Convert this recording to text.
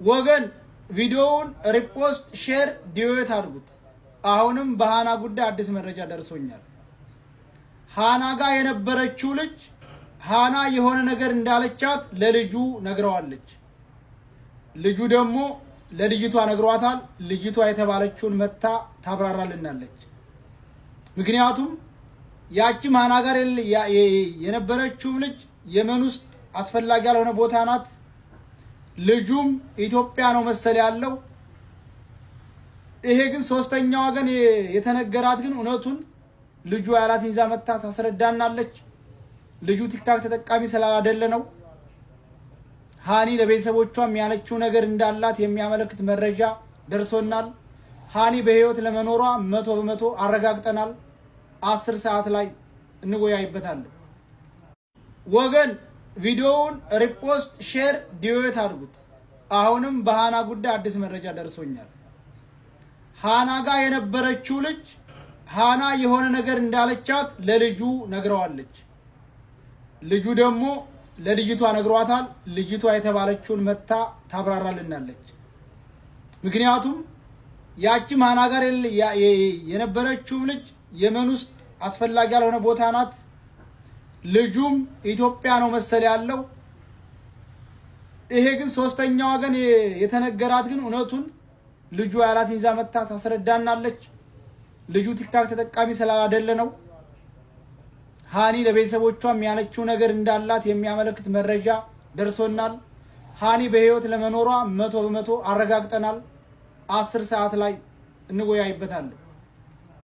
ወገን፣ ቪዲዮውን repost፣ share፣ duet አድርጉት። አሁንም በሃና ጉዳይ አዲስ መረጃ ደርሶኛል። ሃና ጋር የነበረችው ልጅ ሃና የሆነ ነገር እንዳለቻት ለልጁ ነግረዋለች። ልጁ ደግሞ ለልጅቷ ነግሯታል። ልጅቷ የተባለችውን መታ ታብራራልናለች። ምክንያቱም ያቺም ሃና ጋር የነበረችውም ልጅ የመን ውስጥ አስፈላጊ ያልሆነ ቦታ ናት። ልጁም ኢትዮጵያ ነው መሰል ያለው። ይሄ ግን ሶስተኛ ወገን የተነገራት ግን እውነቱን ልጁ ያላትን ይዛ መታ ታስረዳናለች። ልጁ ቲክታክ ተጠቃሚ ስላላደለ ነው። ሃኒ ለቤተሰቦቿም ያለችው ነገር እንዳላት የሚያመለክት መረጃ ደርሶናል። ሃኒ በህይወት ለመኖሯ 100% አረጋግጠናል። 10 ሰዓት ላይ እንወያይበታለን። ወገን፣ ቪዲዮውን repost፣ share፣ duet አድርጉት። አሁንም በሃና ጉዳይ አዲስ መረጃ ደርሶኛል። ሃና ጋር የነበረችው ልጅ ሃና የሆነ ነገር እንዳለቻት ለልጁ ነግረዋለች። ልጁ ደግሞ ለልጅቷ ነግሯታል። ልጅቷ የተባለችውን መታ ታብራራልናለች። ምክንያቱም ያቺም ሃና ጋር የነበረችውም ልጅ የመን ውስጥ አስፈላጊ ያልሆነ ቦታ ናት። ልጁም ኢትዮጵያ ነው መሰል ያለው። ይሄ ግን ሶስተኛ ወገን የተነገራት ግን እውነቱን ልጁ ያላትን ይዛ መታ ታስረዳናለች። ልጁ ቲክታክ ተጠቃሚ ስላላደለ ነው። ሃኒ ለቤተሰቦቿም ያለችው ነገር እንዳላት የሚያመለክት መረጃ ደርሶናል። ሃኒ በህይወት ለመኖሯ 100% አረጋግጠናል። 10 ሰዓት ላይ እንወያይበታለን።